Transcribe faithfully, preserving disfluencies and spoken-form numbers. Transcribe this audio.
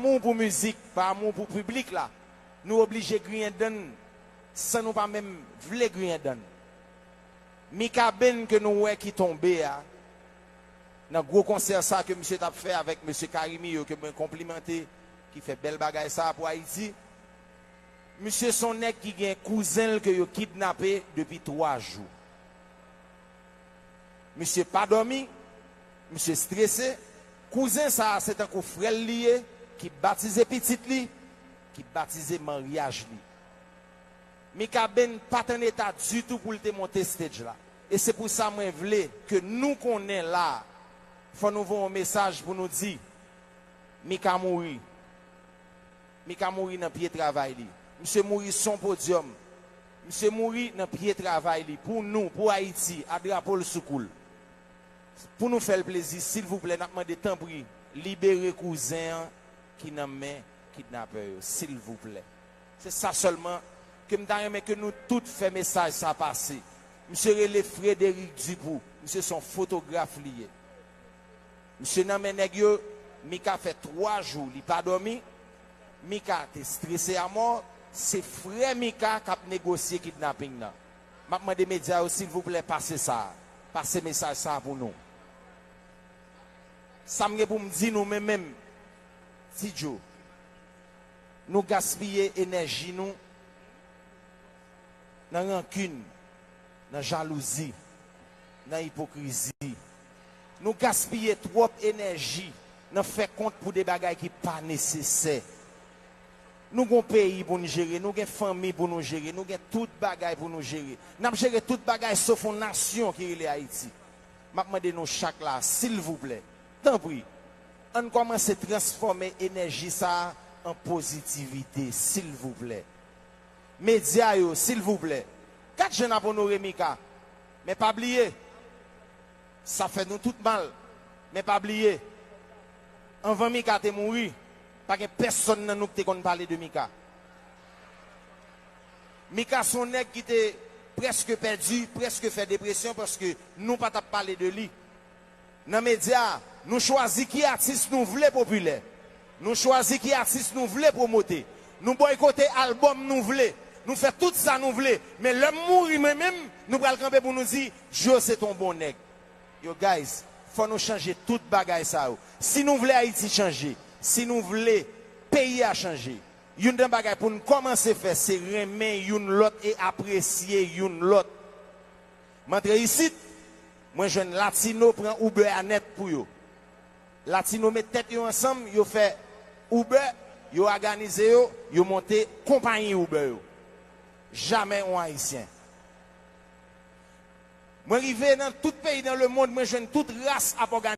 amou pou mizik, pa amou pou piblik la, nou oblije griyen dan n san nou pa menm vle griyen dan n. Mika Benn ke nou wè ki tonbe a, nan gwo konsè sa ke misye t ap fè avèk mesye Carimi yo, ke mwen konplimante, ki fè bèl bagay sa pou Ayiti. Misye se yon nèg ki gen kouzen l ke yo kidnape depi twa jou. Misye pa dòmi, misye strese. Kouzen sa a se tankou frè l li ye, ki batize pitit li, ki batize maryaj li. Mika Benn pa t an eta ditou pou l te monte stage la. E se pou sa mwen vle ke nou konnen la, fò nou voye yon mesaj pou nou di, Mika mouri. Mika mouri nan pye travay li. Misye mouri sou yon podyòm. Misye mouri nan pye travay li. Pou nou, pou Ayiti, a drapo l sou kou l. Pou nou fè l plezi, silvouplè, n ap mande tanpri, libere kouzen an ki nan men kidnapè yo, silvouplè. Se sa sèlman ke m ta renmen ke nou tout fè mesaj sa pase. Misye rele Frédéric Dupoux. Misye se yon fotograf li ye. Misye nan men nèg yo, Mika fè twa jou li pa dòmi. Mika te strese amò. Se frè Mika k ap negosye kidnaping nan. M ap mande medya yo, silvouplè, pase sa. Pase mesaj sa pou nou. Sa m gen pou m di nou, men menm, Ti Djo, nou gaspiye enèji nou nan rankin, nan jalouzi, nan ipokrizi. Nou gaspiye twòp enèji nan fè kont pou de bagay ki pa nesesè. Nou gon peyi pou n jere, nou gen fanmi pou nou jere, nou gen tout bagay pou nou jere. N ap jere tout bagay sof yon nasyon ki rele Ayiti. M ap mande nou chak la, silvouplè, tanpri, ann kòmanse transfòme enèji sa a an pozitivite, silvouplè. Medya yo, silvouplè, gad jan n ap onore Mika. Men pa bliye, sa fè nou tout mal. Men pa bliye, anvan Mika te mouri, pa gen pèsonn nan nou ki te konn pale de Mika. Mika se yon nèg ki te prèske pèdi, prèske fè depresyon paske nou pa t ap pale de li. Nan medya, nou chwazi ki atis nou vle popilè. Nou chwazi ki atis nou vle pwomote. Nou bòykote albòm nou vle. Nou fè tout sa nou vle. Men lè m mouri mwen menm, nou pral kanpe pou nou di, Djo se t on bon nèg. Yo, guys, fò nou chanje tout bagay sa yo. Si nou vle Ayiti chanje, si nou vle peyi a chanje, youn nan bagay pou n kòmanse fè, se renmen youn lòt e apresye youn lòt. M antre isit, mwen jwenn Latino pran Uber a nèt pou yo. Latino met tèt yo ansanm, yo fè Uber, yo òganize yo, yo monte konpayi Uber yo. Jamè yon Ayisyen. Mwen rive nan tout peyi nan lemonn, mwen jwenn tout ras ap òganize.